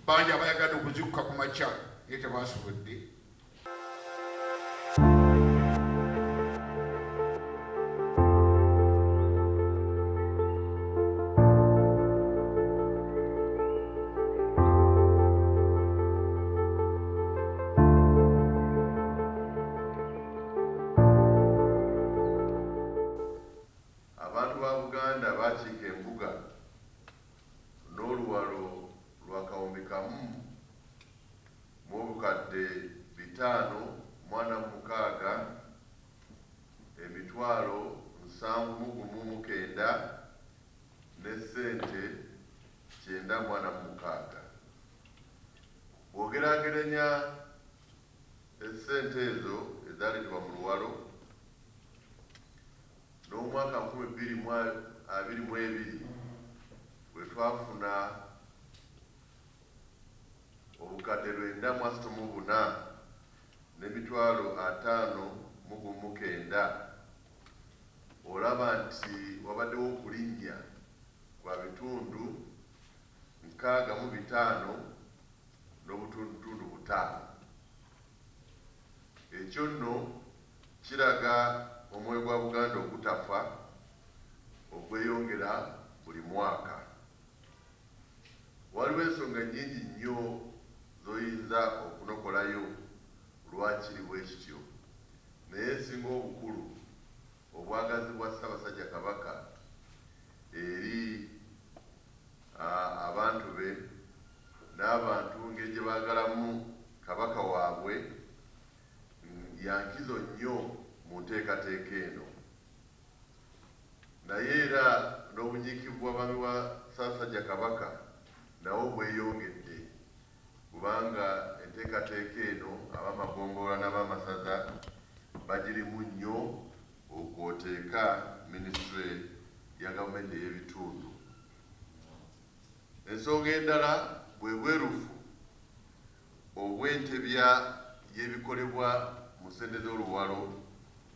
Bangi abayagadde okuzikkuka ku makya naye tebasobodde. Abantu ba Buganda baakiika embuga n'oluwalo lwa 1,546 701 ne ssente 946. Bw'ogeraageranya essente ezo ezaaleetebwa mu luwalo n'omwaka 2022 bwe twafuna obukadde 934 n'emitwalo 51 900, olaba nti wabaddewo okulinnya kwa bitundu 65 n'obutundutundu 5. Ekyo nno kiraga omwoyo gwa Buganda ogutafa ogweyongera buli mwaka. Waliwo ensonga nnyingi nnyo z'oyinza okunokolayo lwaki kiri bwe kityo, naye esinga obukulu obwagazi bwa Ssaabasajja Kabaka eri abantu be n'abantu ngeri gye baagalamu Kabaka waabwe ya nkizo nnyo mu nteekateeka eno. Naye era n'obunyiikivu bw'abaami bwa Ssaabasajja Kabaka nabwo bweyongedde, kubanga enteekateeka eno ab'amagombolola n'ab'amasaza bagirimu nnyo, okwoteeka minisitule ya gavumenti ey'ebitundu. Ensonga endala bwe bwerufu obw'entebya y'ebikolebwa mu ssente z'oluwalo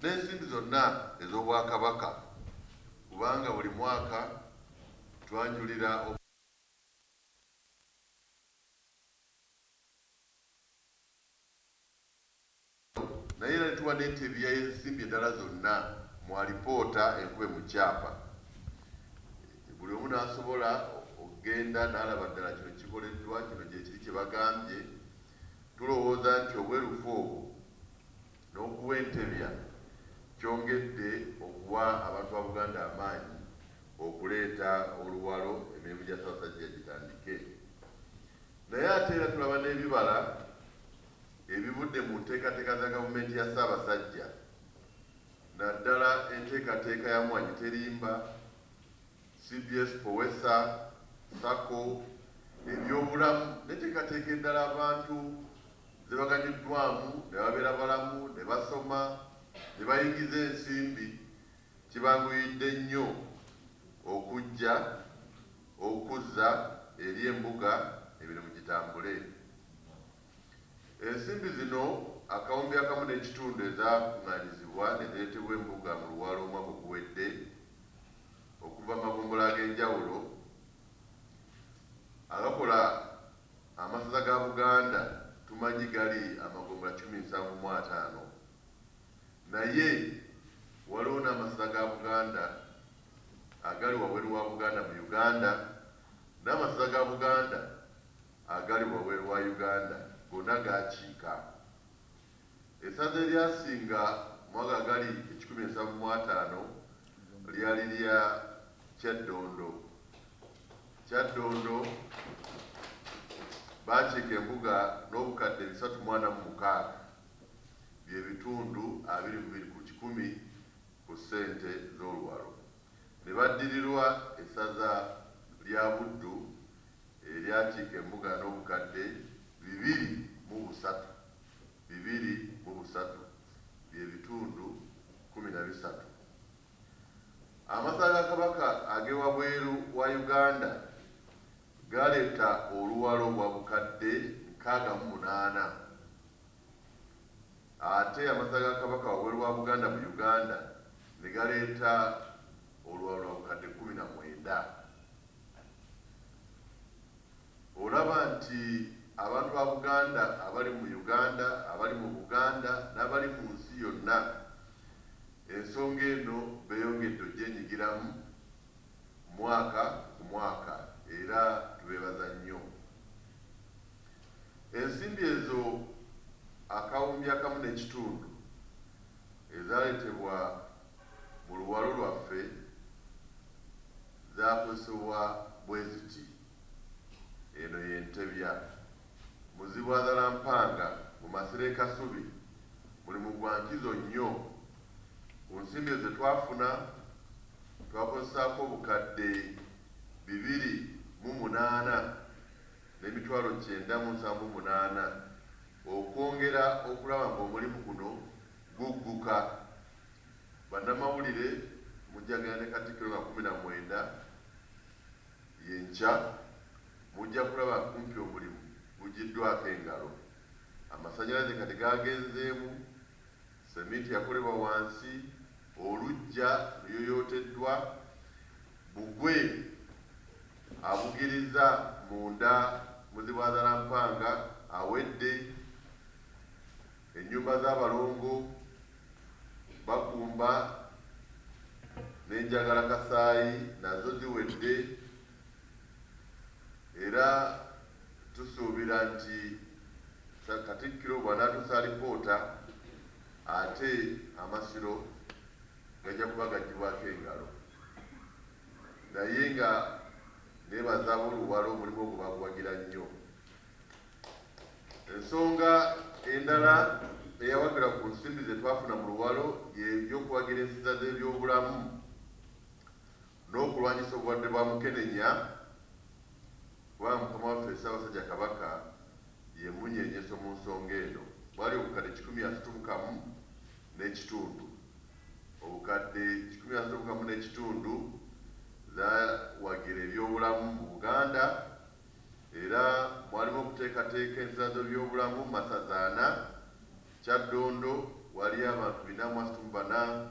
n'ensimbi zonna ez'Obwakabaka, kubanga buli mwaka twanjulira naye era ne tuwa n'entebya y'ensimbi endala zonna mu alipoota enkube mu kyapa, buli omu n'asobola okugenda n'alaba ddala kino kikoleddwa, kino gye kiri kye bagambye. Tulowooza nti obwerufu obwo n'okuwa entebya kyongedde okuwa abantu ba Buganda amaanyi okuleeta oluwalo emirimu gya Ssaabasajja gitandike. Naye ate era tulaba n'ebibala ebivudde mu nteekateeka za gavumenti ya Ssaabasajja, naddala enteekateeka ya Mwanyi Terimba, CBS Powesa, SACCO, ebyobulamu n'enteekateeka endala abantu ze baganyuddwamu ne babeera balamu, ne basoma, ne bayingiza ensimbi. Kibanguyidde nnyo okujja okuzza eri embuga emirimu gitambule. Ensimbi zino 1,500 ezakung'aanyizibwa ne zireetebwa embuga mu Luwalo omwaka oguwedde okuva mu magombolola ag'enjawulo agakola amasaza ga Buganda, tumanyi gali amagombolola 175, naye waliwo n'amasaza ga Buganda agali wabweru wa Buganda mu Uganda n'amasaza ga Buganda agali wabweru wa Uganda gonna gakiika. Essaza eryasinga mu ago agali 175 lyali lya Kyaddondo. Kyaddondo baakiika embuga n'obukadde 346, bye bitundu 22 ku ssente z'oluwalo, ne baddirirwa essaza lya Buddu eryakiika embuga n'obukadde 203, 23, bye bitundu 13. Amasaza ga Kabaka ag'ewabweru wa Uganda galeeta oluwalo bwa bukadde 68, ate amasaza ga Kabaka wabweru wa Buganda mu Uganda ne galeeta oluwalo lwa bukadde 19. Olaba nti abantu ba Buganda abali mu Uganda, abali mu Buganda n'abali mu nsi yonna, ensonga eno beeyongedde ogyenyigiramu mwaka ku mwaka, era tubeebaza nnyo. Ensimbi ezo 1,500 ezaaleetebwa mu Luwalo lwaffe zaakozesebwa bwe ziti. Eno y'entebya Muzibwazaalampanga mu Masiro e Kasubi, mulimu gwa nkizo nnyo. Ku nsimbi ezo ze twafuna twakozesaako 208,978 okwongera okulaba ng'omulimu guno gugguka. Bannamawulire, mujja genda ne Katikkiro nga 19 y'enkya, mujja kulaba kumpi omulimu gugiddwako engalo. Amasannyalaze kati gagenzeemu, seminti yakolebwa wansi, oluggya luyoyooteddwa, bugwe abugiriza munda Muzibwazaalampanga awedde, ennyumba z'abalongo bakumba n'enjagala kasaayi nazo ziwedde, era tusuubira nti Katikkiro bw'anaatuusa alipoota ate Amasiro gajja kuba gaggyibwako engalo. Naye nga neebaza ab'Oluwalo omulimu ogwo baguwagira nnyo. Ensonga endala eyawagirwa ku nsimbi ze twafuna mu Luwalo y'ebyokuwagira ensiza z'ebyobulamu n'okulwanyisa obulwadde bwa mukenenya, kubanga Mukama waffe Ssaabasajja Kabaka ye munyenyeso mu nsonga eno. Bwali 131,500. 131,500 zawagira ebyobulamu mu Buganda, era mwalimu okuteekateeka ensiza z'ebyobulamu mu masaza ana. Kyaddondo waliyo abantu 434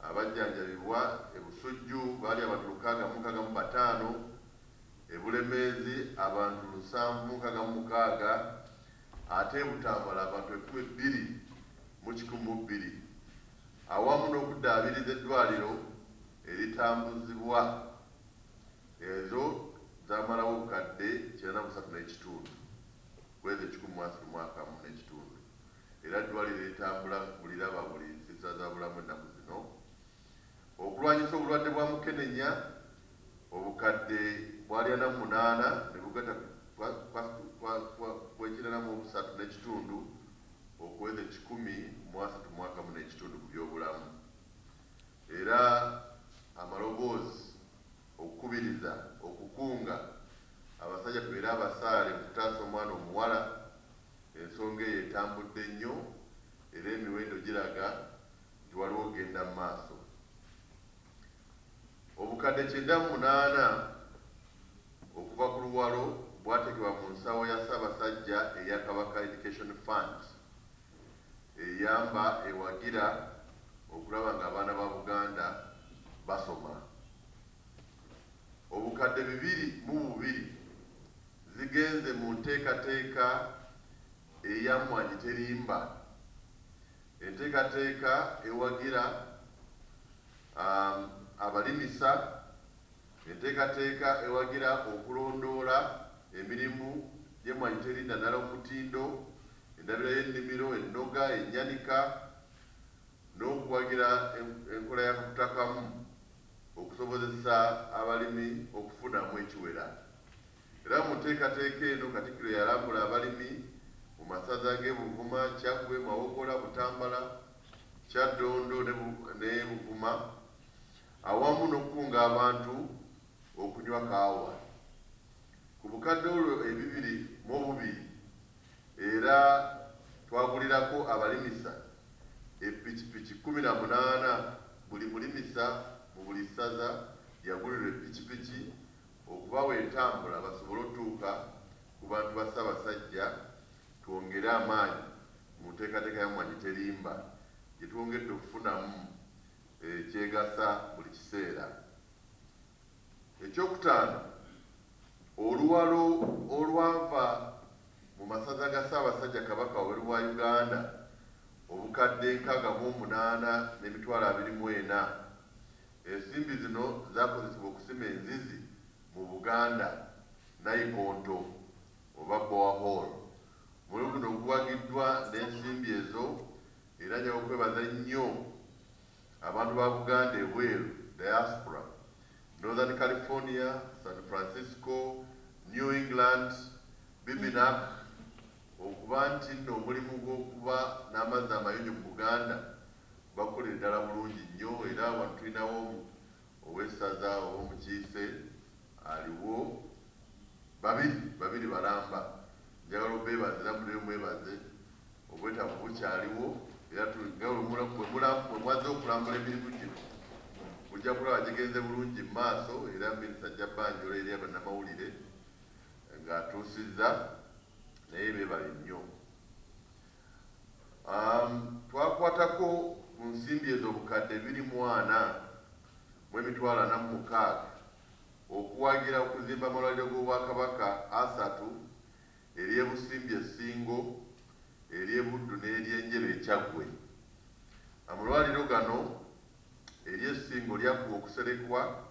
abajjanjabibwa, e Busujju baali abantu 665, e Bulemeezi abantu 766, ate e Butambala abantu 2102, awamu n'okuddaabiriza eddwaliro eritambuzibwa. Ezo zamalawo 93,500 kwezi 131,500, era eddwaliro eritambula buliraba buli nsiisa za bulamu ennaku zino. Okulwanyisa obulwadde bwa mukenenya, obukadde bwali 48 ne bugatta ku 93,5 okuweza 131,500 ku byobulamu. Era amaloboozi okukubiriza okukunga abasajja tubeere abasaale mu kutaasa omwana omuwala, ensonga eyo etambudde nnyo, era emiwendo giraga nti waliwo okugenda mu maaso. 98,000 okuva ku Luwalo bwateekebwa mu nsawo ya Ssaabasajja eya Kabaka Education Fund, eyamba ewagira okulaba ng'abaana ba Buganda basoma. 202 zigenze mu nteekateeka eya Mmwanyi Terimba, enteekateeka ewagira abalimisa, enteekateeka ewagira okulondoola emirimu gy'Emmwanyi Terinda ddala omutindo, endabira y'ennimiro, ennoga, ennyanika, n'okuwagira enkola ya kakutakamu okusobozesa abalimi okufunamu ekiwera. Era mu nteekateeka eno Katikkiro yalambula abalimi mu masaza g'e Buvuma, Kyaggwe, Mawogola, Butambala, Kyaddondo ne Buvuma, awamu n'okukunga abantu okunywa kaawa. Ku bukadde olwo 22 era twagulirako abalimisa epikipiki 18. Buli mulimisa mu buli ssaza yagulirwa epikipiki okubawa entambula basobole otuuka ku bantu ba Ssaabasajja, twongere amaanyi mu nteekateeka ya Mmwanyi Terimba gye twongedde okufunamu ekyegasa buli kiseera. Ekyokutaano, Oluwalo olwava mu masaza ga Ssaabasajja Kabaka wabweru wa Uganda obukadde 68,024. Ensimbi zino zakozesebwa okusima enzizi mu Buganda, Nayikonto oba Borehole. Omulimu guno guwagiddwa n'ensimbi ezo era njagala okwebaza ennyo abantu ba Buganda ebweru, Diaspora, Northern California, San Francisco, New England, Bibinac okuba nti nno omulimu gw'okuba n'amazzi amayonjo mu Buganda bagukolera ddala bulungi nnyo era wano tulinawo ow'essaza oba omukiise aliwo babiri babiri balamba njagala obeebaze era muleyo mwebaze obwetaavu bukyaliwo era nga bwe mwazze okulambula emirimu gino mujja kulaba gigenze bulungi mu maaso era minisita ajja banjula eri bannamawulire ng'atuusizza naye beebale nnyo. Twakwatako ku nsimbi ezo obukadde 2,446 okuwagira okuzimba amalwaliro g'Obwakabaka asatu ery'e Busimbi e Ssingo, ery'e Buddu n'ery'e Njeru e Kyaggwe. Amalwaliro gano ery'e Ssingo lyaggwa okuserekwa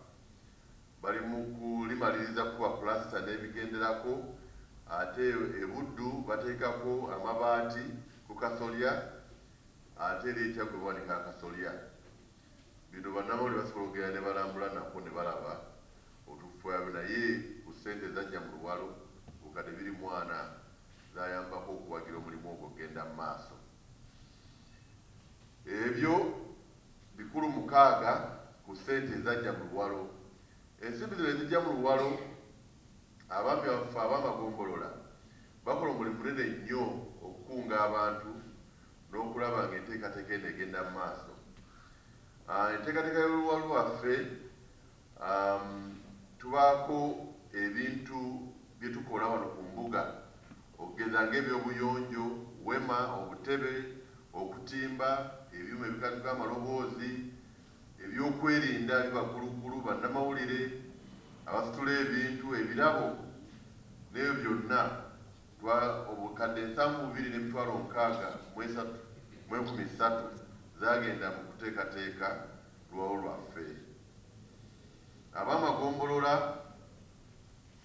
bali mu kulimaliriza kukuba pulasita n'ebigenderako ate e Buddu bateekako amabaati ku kasolya ate ery'e Kyaggwe bawanika akasolya. Bino bannamawulire basobola okugenda ne balambula nako ne balaba obutuufu bwabyo naye ku ssente ezajja mu Luwalo obukadde 24 zaayambako okuwagira omulimu ogwo okugenda mu maaso. Ebyo bikulu mukaaga ku ssente ezajja mu Luwalo. Ensimbi zino ezijja mu Luwalo abaami baffe ab'amagombolola bakola omulimu munene nnyo okukunga abantu n'okulaba ng'enteekateeka eno egenda mu maaso. Enteekateeka y'Oluwalo lwaffe tubaako ebintu bye tukola wano ku mbuga okugeza ng'ebyobuyonjo, wema, obutebe, okutimba, ebyuma ebikatuka amaloboozi, ebyokwerinda bibakulukulu, bannamawulire abasitula ebintu, ebirabo n'ebyo byonna obukadde 72,063 zagenda mu kuteekateeka Luwalo lwaffe. Ab'amagombolola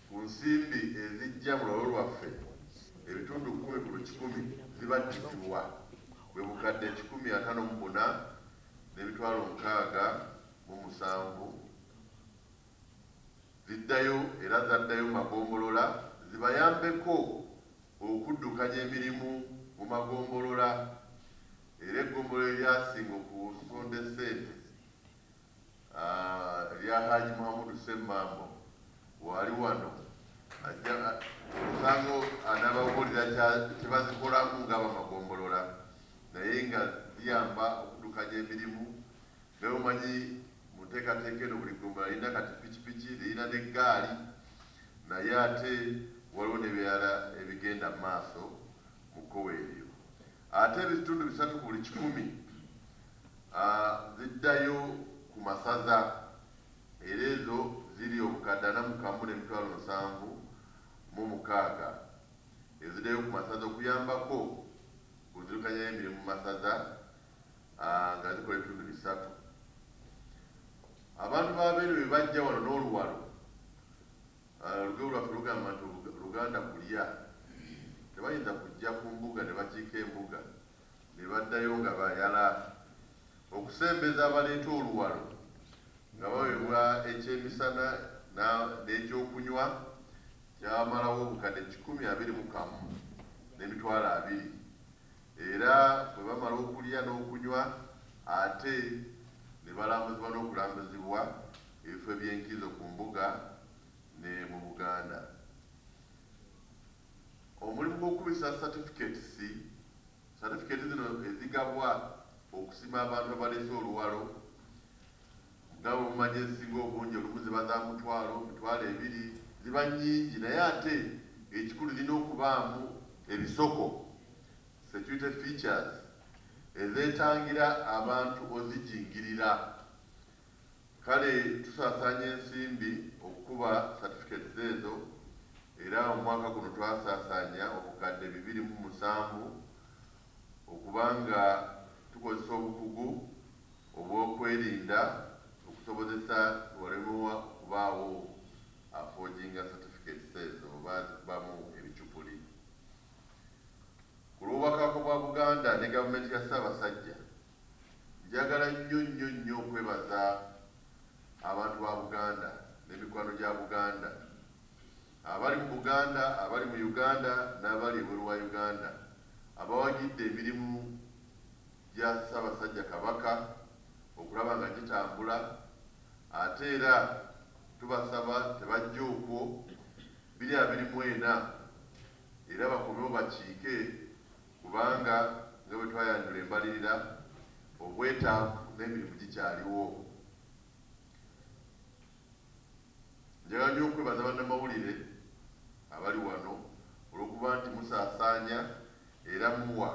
ku nsimbi ezijja mu Luwalo lwaffe ebitundu 10 ku lukikumi zibaddizibwa bwe bukadde 154,067 ziddayo era zaddayo mu magombolola zibayambeko okuddukanya emirimu mu magombolola era eggombolola eryasinga okusonda essente erya Haji Muhamudu Semmambo waali wano ajja osanga anaababuulira kye bazikolamu ng'abamagombolola naye nga ziyamba okuddukanya emirimu nga bw'omanyi mu nteekateeka eno buli ggombolola lirina kati pikipiki lirina n'eggaali naye ate waliwo n'ebirala ebigenda mu maaso mu kkowe eryo. Ate ebitundu 3 ku buli kikumi ziddayo ku masaza era ezo ziri obukadde 41,076 eziddayo ku masaza okuyambako ku nzirukanya y'emirimu mu masaza nga zikola ebitundu 3. Abantu ba Beene bwe bajja wano n'Oluwalo, olugero lwaffe lugamba nti Luganda kulya. Tebayinza kujja ku mbuga ne bakiika embuga ne baddayo nga bayala. Okusembeza abaleeta Oluwalo nga baweebwa ekyemisana n'ekyokunywa kyamalawo obukadde 121,200 era bwe bamala okulya n'okunywa ate ne balambuzibwa n'okulambuzibwa ebifo eby'enkizo ku mbuga ne mu Buganda. Omulimu gw'okukubisa certificates, satifikeeti zino ezigabwa okusima abantu abaleese Oluwalo nga bwe mumanyi ezisinga obungi olumu ziba za mutwalo, 20,000 ziba nnyingi naye ate ekikulu zirina okubaamu ebisoko, security features, ezeetangira abantu ozijingirira. Kale tusaasaanya ensimbi okukuba certificates ezo. Era omwaka guno twasaasaanya obukadde 27 okubanga tukozesa obukugu obw'okwerinda okusobozesa waleme okubaawo aforginga certificates ezo oba zikubamu ebicupuli. Ku lw'Obwakabaka bwa Buganda ne gavumenti ya Ssaabasajja, njagala nnyo nnyo nnyo okwebaza abantu ba Buganda n'emikwano gya Buganda abali mu Buganda, abali mu Uganda n'abali ebweru wa Uganda abawagidde emirimu gya Ssaabasajja Kabaka okulaba nga gitambula. Ate era tubasaba tebajja okwo 2024 era bakomewo bakiike, kubanga nga bwe twayanjula embalirira, obwetaavu n'emirimu gikyaliwo. Njagala nnyo okwebaza bannamawulire abali wano olw'okuba nti musaasaanya era muwa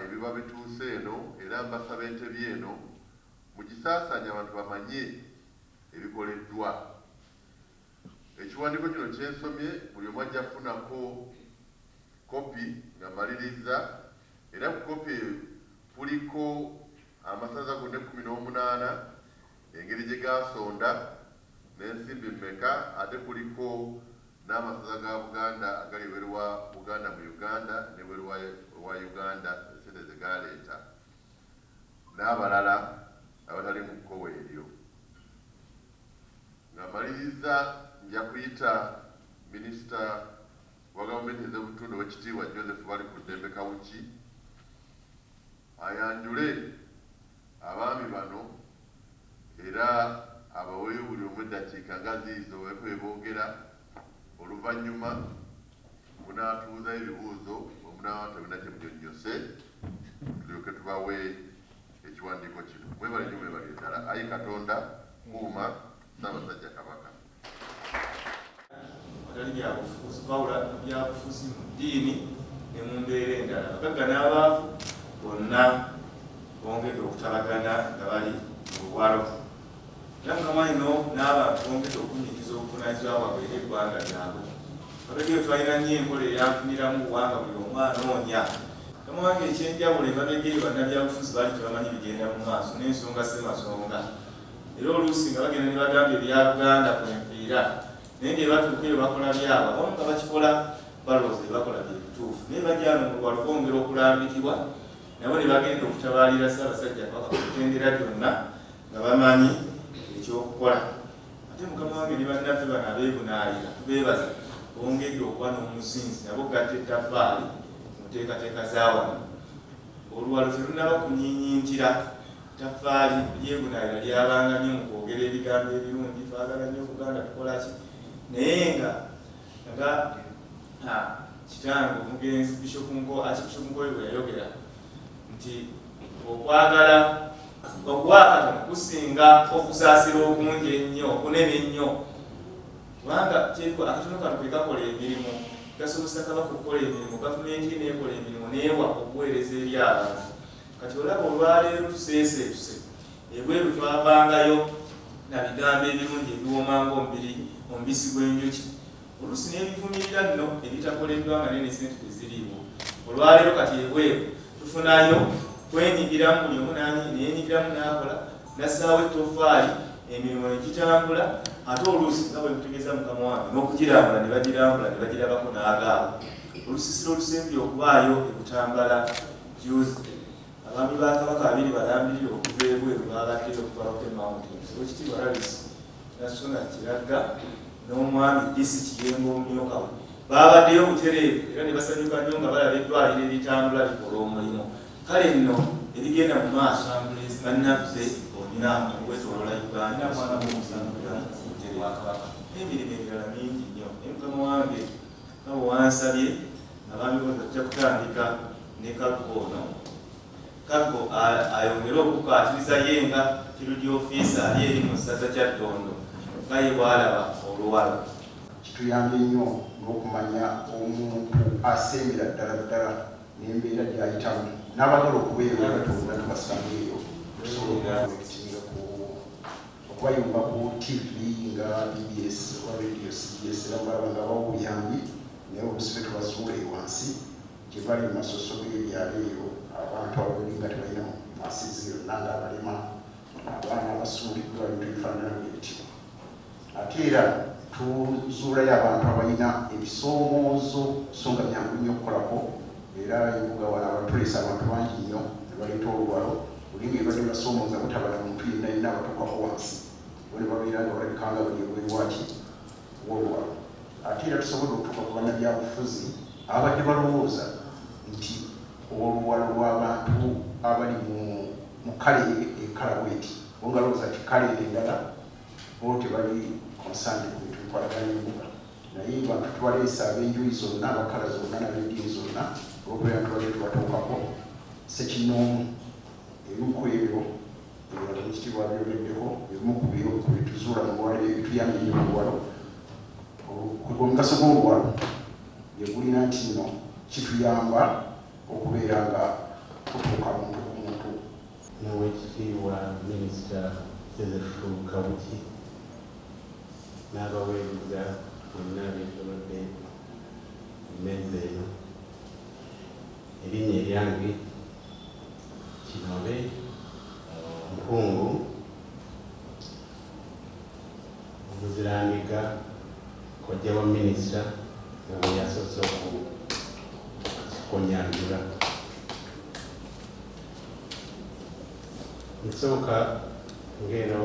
ebiba bituuse eno, era mbasaba entebe eno mugisaasaanye abantu bamanye ebikoleddwa. Ekiwandiiko kino kyensomye buli omu ajja kufunako kopi nga mmaliriza, era ku kopi eyo kuliko amasaza gonna 18, engeri gye gasonda n'ensimbi mmeka, ate kuliko n'amasaza ga Buganda agali ebweru wa Buganda mu Uganda n'ebweru wa Uganda, esente ze galeeta n'abalala abatali mu kkowe eryo. Nga mmaliriza, nja kuyita minisita wa gavumenti ez'obutundu, owekitiibwa Joseph Balikuddembe Kawuki, ayanjule abaami bano era abaweeyo buli omu eddakiika nga ziizo babeeko bye boogera. Oluvannyuma munaatubuuzayo ebibuuzo bwe munaaba temulina kye munyonnyose, tulyoke tubawe ekiwandiiko kino. Mwebale nnyo, mwebalire ddala. Ayi Katonda, kuuma Ssaabasajja Kabaka. Watali byabufuzi, twawula byabufuzi mu ddiini ne mu mbeera endala. Abagagga n'abaavu bonna bongedde okutabagana nga bali mu luwalo, era Mukama ino n'abantu bongedde okunyikiza obuvunaanyizibwa bwabwe eri eggwanga lyabwe. Mabega eyo twalina nnyo enkola eyanfuniramu buwanga, buli omu anoonya. Mukama wange, ekyenjawulo, emabega eyo bannabyabufuzi baali tebamanyi bigenda mu maaso n'ensonga semasonga, era oluusi nga bagenda ne bagamba ebya Buganda kwenfiira, naye nga ebatuuka eyo bakola byabwe. Abamu nga bakikola balowooza bye bakola bye bituufu, naye bajja no mu lwalo bongera okulambikibwa, nabo ne bagenda okutabaalira Ssaabasajja Kabaka ku mitendera gyonna nga bamanyi ekyokukola. Ate Mukama wange, ne bannaffe bano abeebunaayira tubeebaza, bongedde okuba n'omusinzi, nabo gatta ettaffaali mu nteekateeka za wano. Oluwalo terunaba kunyinyintira ttaffaali lyebunaayira, lyabanga nnyo mu kwogera ebigambo ebirungi, twagala nnyo Buganda, tukola ki, naye nga kitange omugenzi Bishop Nko, Archbishop Nkoyo bwe yayogera nti okwagala okuwa akatono kusinga okusaasira okungi ennyo, okunene ennyo, kubanga kyeriko akatono kano ke kakola emirimu, gasobozesa Kabaka okukola emirimu, gavumenti neekola emirimu, neewa okuweereza eri abantu. Kati olaba olwaleero tuseeseetuse ebweru, twavangayo na bigambo ebirungi ebiwooma ng'omubiri omubisi gw'enjuki, oluusi n'ebivumirira nno ebitakoleddwa nga nene sente teziriiwo. Olwaleero kati ebweru tufunayo kwenyigiramu, buli omu neyenyigiramu n'akola, nassaawo ettofaali, emirimu ne gitambula. Ate oluusi nga bwe nkutegeeza Mukama wange, n'okugirambula ne bagirambula ne bagirabako n'agaabwe. Olusisiro olusembye okubaayo e Butambala juzi, abaami ba Kabaka abiri balambirire okuva ebweru babaddeyo okuva Rocky Mountains, Owekitiibwa Ralis Nasuna Kiragga n'omwami Disi Kiyemba omumyuka we, babaddeyo butereevu era ne basanyuka nnyo nga balaba eddwaliro eritambula likola omulimu. Kale nno ebigenda mu maaso, bannaffe bonna okwetoloola Uganda bwakabaka n'emirimu emirala mingi nnyo. Naye Mukama wange, nga bwe wansabye, abaami bonna tujja kutandika ne Kaggo ono. Kaggo ayongere okukaatiriza ye nga field officer ali eri mu ssaza Kyaddondo, nga ye bw'alaba oluwalo. Kituyambye nnyo n'okumanya omuntu asembera ddala ddala n'embeera gy'ayitamu, n'abagala okubeera batunda tubasanga eyo, tusobola okuconnectinga ku. Okubayunga ku TV nga BBS oba radio CBS, era mubalaba nga bawa obuyambi, naye oluusi ffe tubazuula eyo wansi gye bali mu masoso g'ebyalo eyo, abantu ababiri nga tebalina masizi yonna, nga abalema, abaana abasuuliddwa, ebintu ebifaanana bwebityo. Ate era tuzuulayo abantu abalina ebisoomoozo, so nga byangu nnyo okukolako. Era embuga wano abatulesa abantu bangi nnyo ne baleeta oluwalo luli nga ebadde basoomooza butaba na muntu yenna yenna abatuukako wansi, bo ne babeera nga balabika nga bali ebweru waki w'oluwalo. Ate era tusobodde okutuuka ku bannabyabufuzi ababadde balowooza nti oluwalo lw'abantu abali mu kale ekala bweti, bo nga balowooza nti kale eno endala bo tebali concerned ku bintu bikwatagana n'embuga, naye bantu tubaleese ab'enjuyi zonna, abakala zonna n'ab'eddiini zonna, olwokubeera tubadde tubatuukako ssekinnoomu. Ebimu ku ebyo ebirala Oweekitiibwa abyogeddeko. Ebimu ku byo ku bituzuula mu luwalo, ebituyambye ennyo mu luwalo, omugaso gw'oluwalo gye gulina nti nno kituyamba okubeera nga tutuuka muntu ku muntu. N'Oweekitiibwa Minisita Joseph Kawuki n'abaweereza bonna abeetolodde emmeeza eno. Erinnya eryange Kinobe Mpungu, Omuzirandiga, kojja wa minisita nga bwe yasoose okunyanjula. Nsooka ng'eno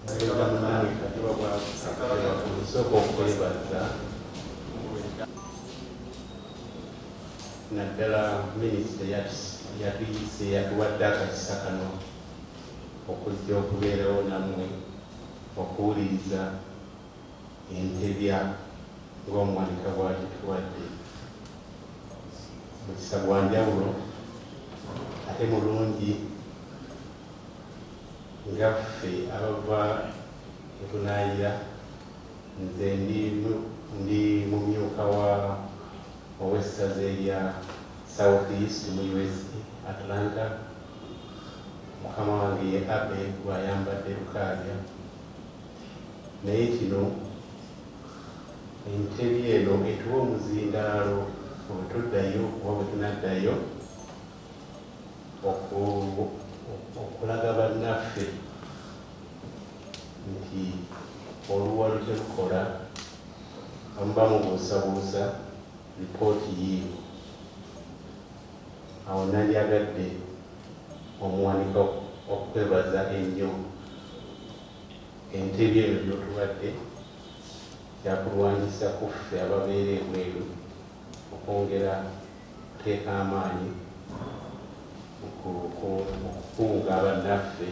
muweereza munnange Kajoba bw'asooka okwebaza naddala minisita yatuyise, yatuwadde akakisa kano okujja okubeerawo nammwe okuwuliriza entebya ng'omuwanika bw'agituwadde. Mukisa gwa njawulo ate mulungi nga ffe abava ebunaayira. Nze ndi mumyuka wa ow'essaza erya South East mu USA, Atlanta. Mukama wange ye Abe bw'ayambadde Lukaalya. Naye kino entebbe eno etuwa omuzindaalo bwe tuddayo oba bwe tunaddayo okulaga bannaffe nti oluwalo terukola, amuba mubuusabuusa lipooti yiino. Awo nandyagadde omuwanika okwebaza ennyo entebbe eno gy'otuwadde kyakulwanyisa ku ffe ababeera ebweru okwongera okuteeka amaanyi okukunga bannaffe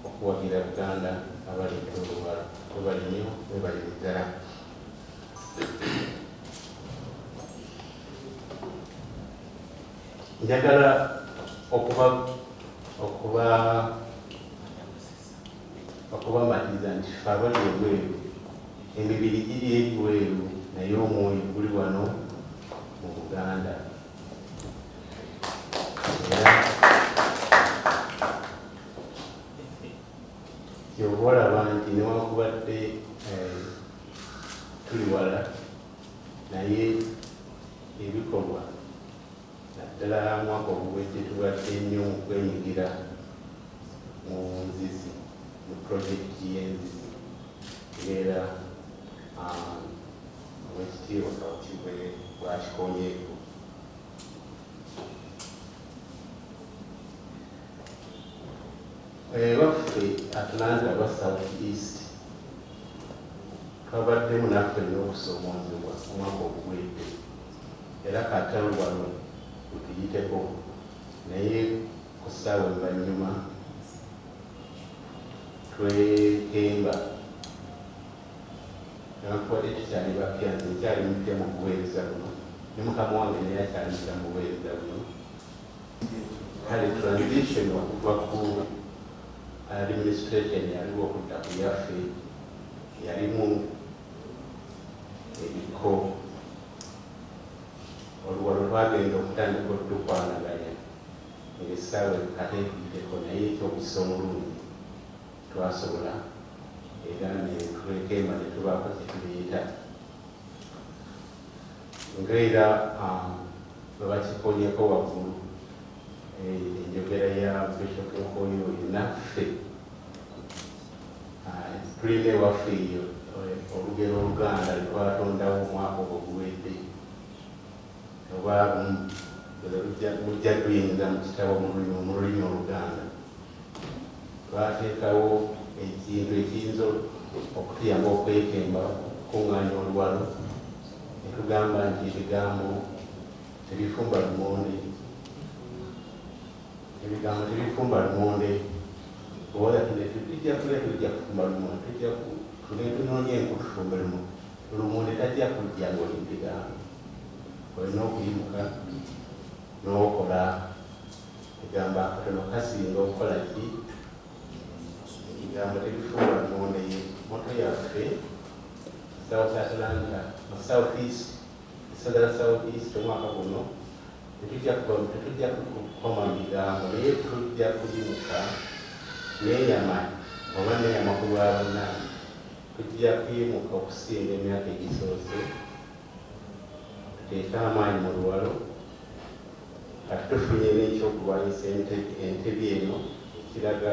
okuwagira Buganda abaleeta oluwalo. Webale nnyo, webalire ddala. Njagala okubamatiza nti ffe abali ebweru, emibiri giri ebweru naye omwoyo guli wano mu Buganda. Era kyova olaba nti newankubadde tuli wala, naye ebikolwa naddala mwaka oguwedde tubadde nnyo mu kwenyigira mu nzizi, mu pulojekiti y'enzizi, ng'era Oweekitiibwa Kawuki bwakikonyeeko. Baffe Atlanta aba South East twabaddemu naffe n'okusoomoozebwa omwaka oguwedde, era kata wano lutuyiteko, naye ku ssaawa envannyuma twekemba. Newankubadde tukyali bapya, nze nkyali mupya mu buweereza buno ne mukama wange naye akyali mupya mu buweereza buno, kale transition okuva ku administration yaliwo okudda ku yaffe yalimu ebiko. Oluwalo lwagenda okutandika otukwanaganya ng'essaawa kate etuyiteko, naye ekyokukisa omulungi. Twasobola era ne twekemba ne tubaako kye tuleeta ng'era bwe bakikonyeko waggulu enjogera ya Bishop Nkoyoyo naffe tulina ewaffe eyo olugero oluganda lwe twatondawo omwaka ogwo guwedde oba mujja kuyinza mu kitabo mu lulimi oluganda. Twateekawo ekintu ekiyinza okutuyamba okwekemba okukuŋŋaanya oluwalo ne tugamba nti ebigambo tebifumba lumonde, ebigambo tebifumba lumonde. Oba tujja kulya, tujja kufumba lumonde, tujja tunoonya enku tufumbe lumonde. Lumonde tajja kujja ng'oli mu bigambo. Olina okuyimuka n'okola egamba akatono kasinga okukola ki. Ebigambo tebifumba lumonde ye motto yaffe. South Atlanta mu South East, essaza la South East, omwaka guno tetujja kukoma mu bigambo, naye tujja kuyimuka neeyama oba neeyama ku lwa bonna, tujja kuyimuka okusinga emyaka egisoose, tuteeke amaanyi mu luwalo. Kati tufunye n'ekyokulwanyisa entebi eno ekiraga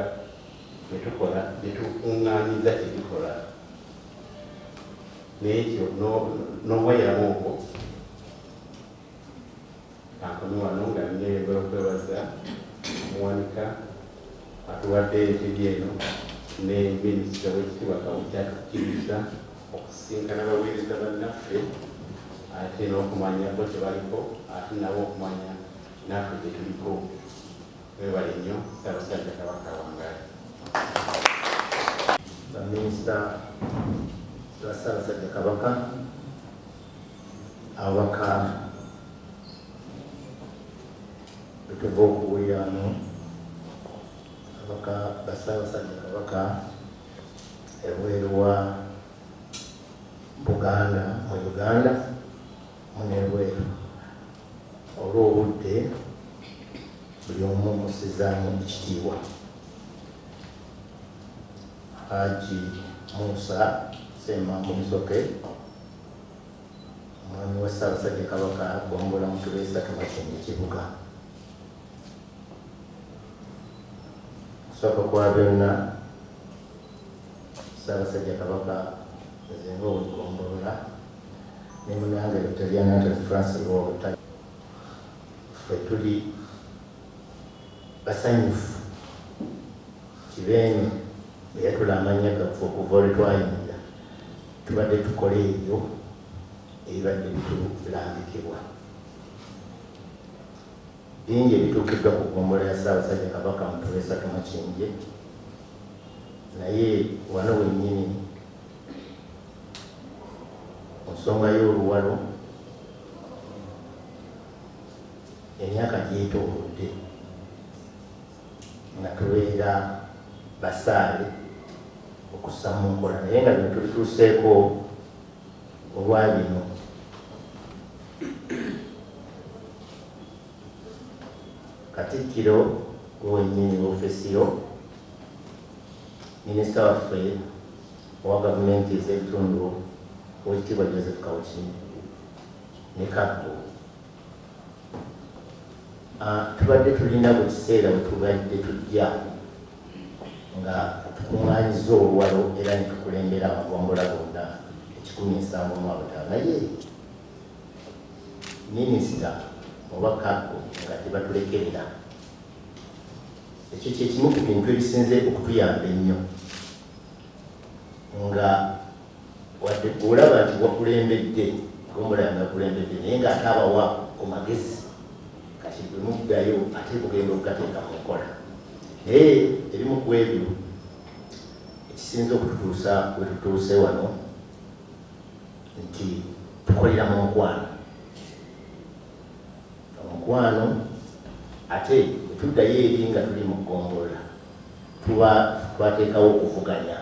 byetukola, byetukuŋŋaanyiza, kyetukola n'ekyo n'obweyamo obwo. Kankome wano nga neyongera okwebaza omuwanika atuwadde entebi eno ne minisita w'ekitiibwa Kawuki atukkiriza okusisinkana abaweereza bannaffe ate n'okumanya bo kye baliko ate nabo okumanya naffe gye tuliko. Mwebale nnyo. Ssaabasajja Kabaka wangaali. Baminisita ba Ssaabasajja Kabaka, ababaka betuva okuwulira wano, ababaka ba Ssaabasajja Kabaka ebweru wa Buganda, mu Uganda munebweru, olw'obudde buli omu musizaamu ekitiibwa. Haji Musa Ssemambo Musoke, omwami wa Ssaabasajja Kabaka, Gombola Mutuba 3, Makindye Kibuga. Kusooka kwa byonna, Ssaabasajja Kabaka, nze nga ow'eggombolola ne munange Dr. Anthony Francis Lwota, ffe tuli basanyufu. Kibeene bwe yatula amannya gaffe, okuva lwe twayingira tubadde tukola ebyo ebibadde bitulambikibwa. Bingi ebituukiddwa ku ggombolola ya Ssaabasajja Kabaka Mutuba 3 Makindye, naye wano wennyini ku nsonga y'oluwalo, emyaka gyetoolodde nga tubeera basaale okussa mu nkola, naye nga bino tubituuseeko olwa bino. Katikkiro, gwe wennyini ofiisi yo, minisita waffe owa gavumenti ez'ebitundu, Oweekitiibwa Joseph Kawuki, ne Kaggo, tubadde tulina buli kiseera we tubadde tujja nga tukuŋŋaanyiza oluwalo era ne tukulembera amagombola gonna 175, naye minisita oba Kaggo nga tebatulekerera. Ekyo kyekimu ku bintu ebisinze okutuyamba ennyo, nga wadde olaba nti wakulembedde, gombola yange yakulembedde, naye ng'ate abawa ku magezi. Kati bwe muddayo ate mugenda okugateeka mu nkola. Naye ebimu ku ebyo ekisinze okututuusa we tutuuse wano nti tukolera mu mukwano, omukwano. Ate bwe tuddayo eri nga tuli mu ggombolola, tuba twateekawo okuvuganya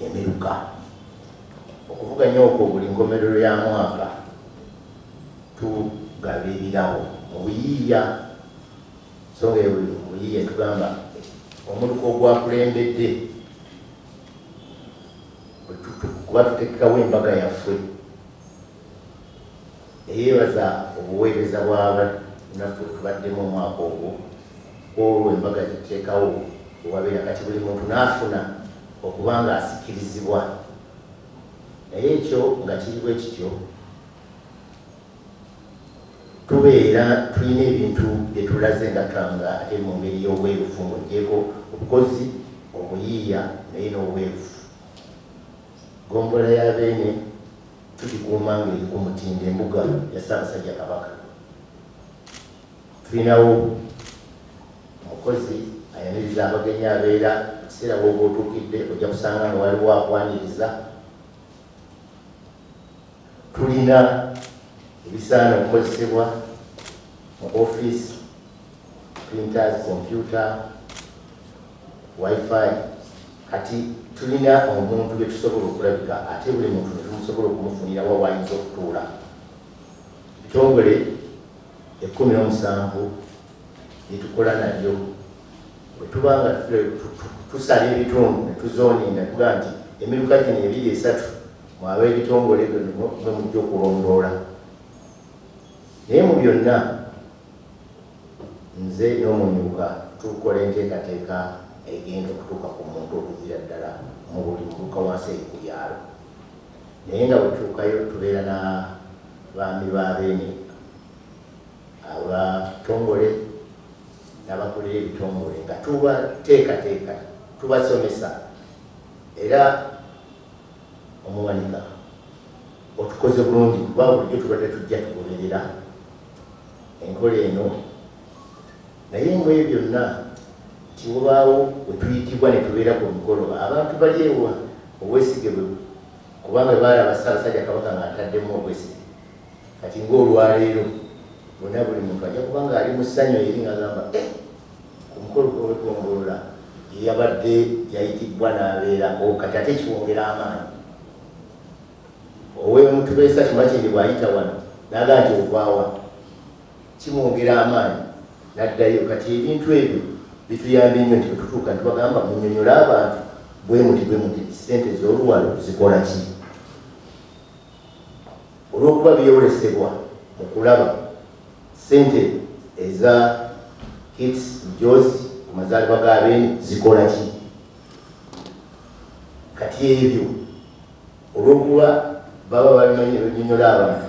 emiruka. Okuvuganya okwo, buli nkomerero ya mwaka tugaba ebirabo mu buyiiya. So nga mu buyiiya tugamba omuluka ogwakulembedde. Kuba tuteekawo embaga yaffe eyeebaza obuweereza bw'abannaffe tubaddemu omwaka ogwo. Olwo embaga gituteekawo wewabeera kati buli muntu n'afuna okuba nga asikirizibwa. Naye ekyo nga kiri bwe kityo, tubeera tulina ebintu bye tulaze nga twanga ate mu ngeri y'obwerufu, ng'oggyeeko obukozi, obuyiiya, naye n'obwerufu. Ggombolola ya Beene tugikuuma ng'eri ku mutindo, embuga ya Ssaabasajja Kabaka. Tulinawo omukozi ayaniriza abagenyi, abeera ekiseera w'oba otuukidde ojja kusanga nga waliwo akwaniriza. Tulina ebisaana okukozesebwa mu ofiisi, printers, computer, wifi. Kati tulina omuntu gye tusobola okulabika, ate buli muntu ne tumusobola okumufunira wa wayinza okutuula. Ebitongole 17 byetukola nabyo, bwe tuba nga tusala ebitundu ne tuzooninga, tugaa nti emiruka gino ebiri esatu mwaba ebitongole mwe mujja okulondoola. Naye mu byonna, nze n'omumyuka tukola enteekateeka egenda okutuuka ku muntu okuviira ddala mu buli muluka wansi eri ku byalo. Naye nga bwe tutuukayo, tubeera n'abaami ba Beene, abatongole n'abakulira ebitongole, nga tubateekateeka, tubasomesa. Era omuwanika otukoze bulungi, kuba bulijjo tubadde tujja tugoberera enkola eno. Naye mu ebyo byonna nti wabaawo we tuyitibwa ne tubeera ku mikolo, abantu bali ewa obwesige bwe, kubanga baalaba Ssaabasajja Kabaka ng'ataddemu obwesige. Kati ng'olwaleero bonna, buli muntu ajja kuba ng'ali mu ssanyu eri ng'agamba, eh, ku mukolo gw'Owegombolola yeyabadde yayitibbwa n'abeerako. Kati ate kiwongera amaanyi. Ow'emutubeesa Kimakindi bw'ayita wano n'agamba nti ovaawa, kimwongera amaanyi n'addayo. Kati ebintu ebyo bituyambye nnyo nti bwetutuuka ntibagamba, munyonyole abantu bwe muti bwe muti, ssente z'oluwalo zikola ki? Olw'okuba byolesebwa mu kulaba ssente eza kits, njozi ku mazaalibwa ga Beene zikola ki. Kati ebyo olw'okuba baba babimanyi ne banyonyola abantu,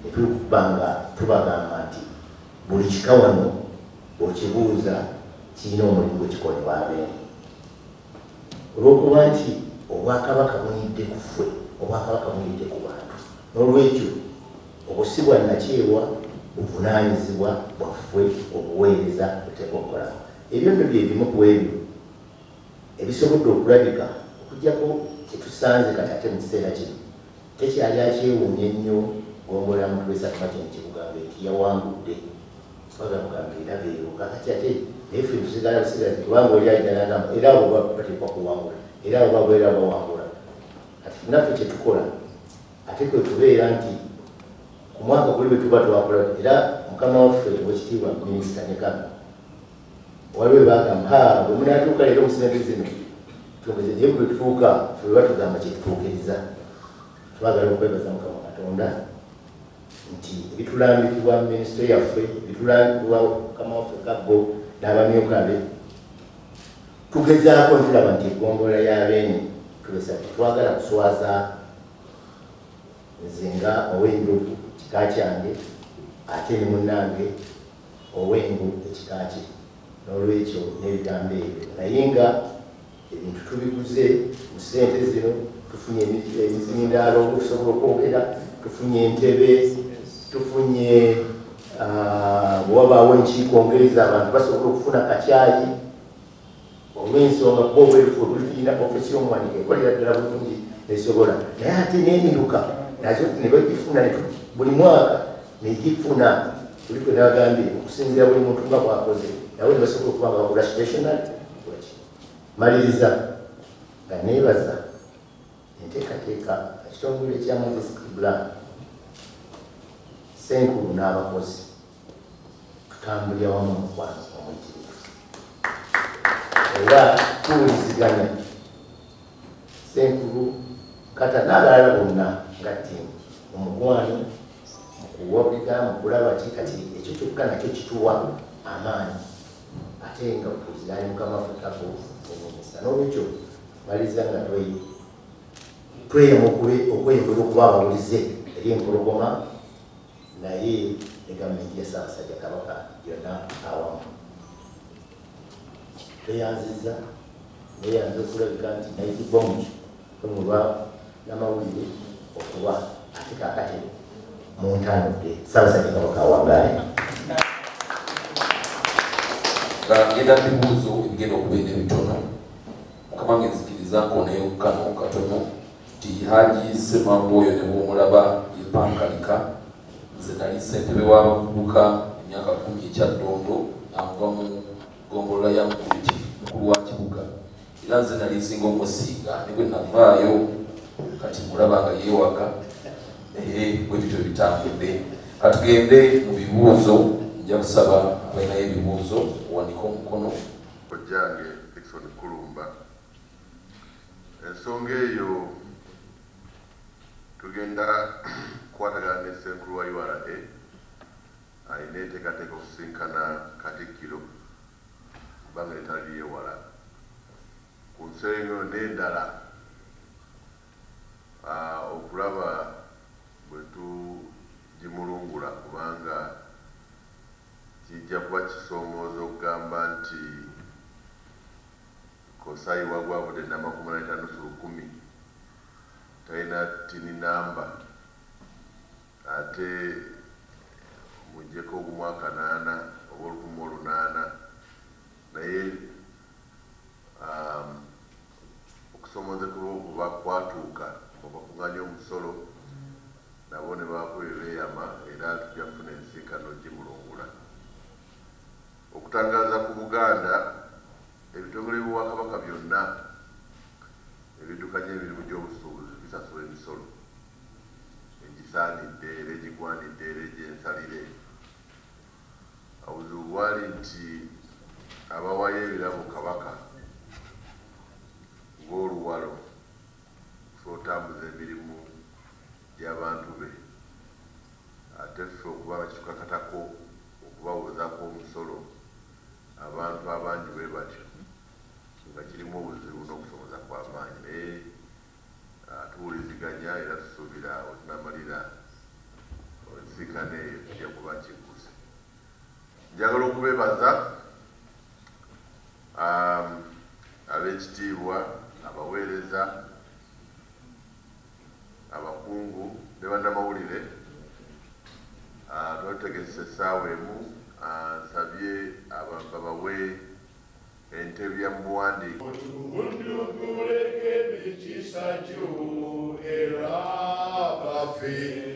netuba nga tubagamba nti buli kika wano bw'okibuuza kirina omulimu gwe kikolebwa Abeene. Olw'okuba nti obwakabaka buyidde ku ffe, obwakabaka buyidde ku bantu, n'olwekyo obwo si bwa nnakyewa, buvunaanyizibwa bwaffe obuweereza buteekwa okukolako. Ebyo nno bye bimu ku ebyo ebisobodde okulabika, okuggyako kye tusanze kati ate mu kiseera kino tekyali akyewuunya ennyo Ggombolola ya Mutubeesatu Martin Kibugambe nti yawangudde. Bagamba era beewo kakati ate, naye ffe tusigala busigazi, kubanga oli ajja n'agamba era abo bateekwa kuwangula, era abo babeera bawangula. Kati naffe kye tukola ate kwe kubeera nti ku mwaka guli bwe tuba twakola, era mukama waffe owekitiibwa minisita ne kano waliwo bagamba, bwe munaatuuka leero mu sente zino twongeze, naye bwe tutuuka ffe bwe batugamba kye tutuukiriza. Twagala okwebaza Mukama Katonda nti ebitulambikibwa minisitule yaffe, ebitulambikibwa mukama waffe Kaggo n'abamyuka be, tugezaako ntulaba nti eggombolola ya Beene tubesa tetwagala kuswaza nze nga ow'Enjovu kika kyange, ate ne munnange ow'Engo ekika kye. N'olwekyo n'ebigambo ebyo, naye nga ebintu tubiguze mu ssente zino, tufunye emizindaalo okusobola okwogera, tufunye entebe, tufunye bwewabaawo enkiiko ngereza, abantu basobola okufuna kacyayi olw'ensonga kuba obwerufu obuli. Tulina ofisi y'omuwanika ekolera ddala bulungi esobola, naye ate n'emiruka nazo ne bagifuna buli mwaka negifuna buli kwe nagambye okusinziira buli muntu nga bwakoze, nawe ne basobola okuba nga bagula stationary. Maliriza nga neebaza enteekateeka ekitongole kya Moses Kibla, Ssenkulu n'abakozi. Tutambulira wamu omukwano omuyitirivu era tuwuliziganya. Ssenkulu. Kata n'abalala bonna nga ttiimu mu mukwano, mu kuwabika, mu kulaba ki. Kati ekyo kyokka nakyo kituwa amaanyi, ate nga otuuzira ali mukama waffe Kako ne minisita. N'olwekyo maliriza nga tweyama okweyongera okuba abawulize eri Empologoma, naye ne gavumenti ya Ssaabasajja Kabaka yonna awamu. Tweyanzizza, neyanza okulabika nti nayitibwa mu namawulire okuba ate kaakati muntanudde. Ssaabasajja Kabaka awangaale. Nga ngenda mu bibuuzo ebigenda okubeera ebitono, mukama wange, nzikiriza nkoneyo kano katono nti Haji Semambo oyo ne bwomulaba yepankalika. Nze nali ssentebe w'abavubuka emyaka 10 ekyaddondo, anva mu gombolola ya mukulu wa kibuga, era nze nali nsinga omusinga ne bwe navaayo kati mulaba nga yeewaga, naye bwe bityo bitambudde. Katugende mu bibuuzo. Nja kusaba abalinayo ebibuuzo owanike omukono. Kojjange Dickson Kulumba, ensonga eyo tugenda kukwatagana ne ssenkulu wa URA, alina enteekateeka okusinkana Katikkiro kubanga etaliyo ewala ku nsonga eyo n'endala, okulaba bwe tugimulungula, kubanga kijja kuba kisoomooza okugamba nti Kosayi wagwavudde namakumi etaano lukumi talina TIN number, ate muggyeko ogumu akanaana oba 1800, naye okusoomozekebwa okuba kwatuuka obakuŋŋaanya omusolo nabo ne baako bye beeyama, era tujja kufuna ensinkano gimulungula. Okutangaaza ku Buganda, ebitongole by'Obwakabaka byonna ebiddukanya emirimu gy'obusuubuzi bisasula emisolo egisaanidde era egigwanidde era egyensalire. Obuzibu bwali nti abawayo ebirabo Kabaka ng'oluwalo okusobola otambuza emirimu gy'abantu be, ate ffe okuba nga kitukakatako okubawozaako omusolo abantu abangi bwe batyo, nga kirimu obuzibu n'okusomoza kw'amaanyi, naye tuwuliziganya era tusuubira wetunamalira ensinkano eyo tujja kuba kigguse. Njagala okubeebaza ab'ekitiibwa, abaweereza, abakungu ne bannamawulire. Twatutegese essaawa emu, nsabye babawe entebya mu buwandiike. Tunduguleko emikisa gyo era baffe.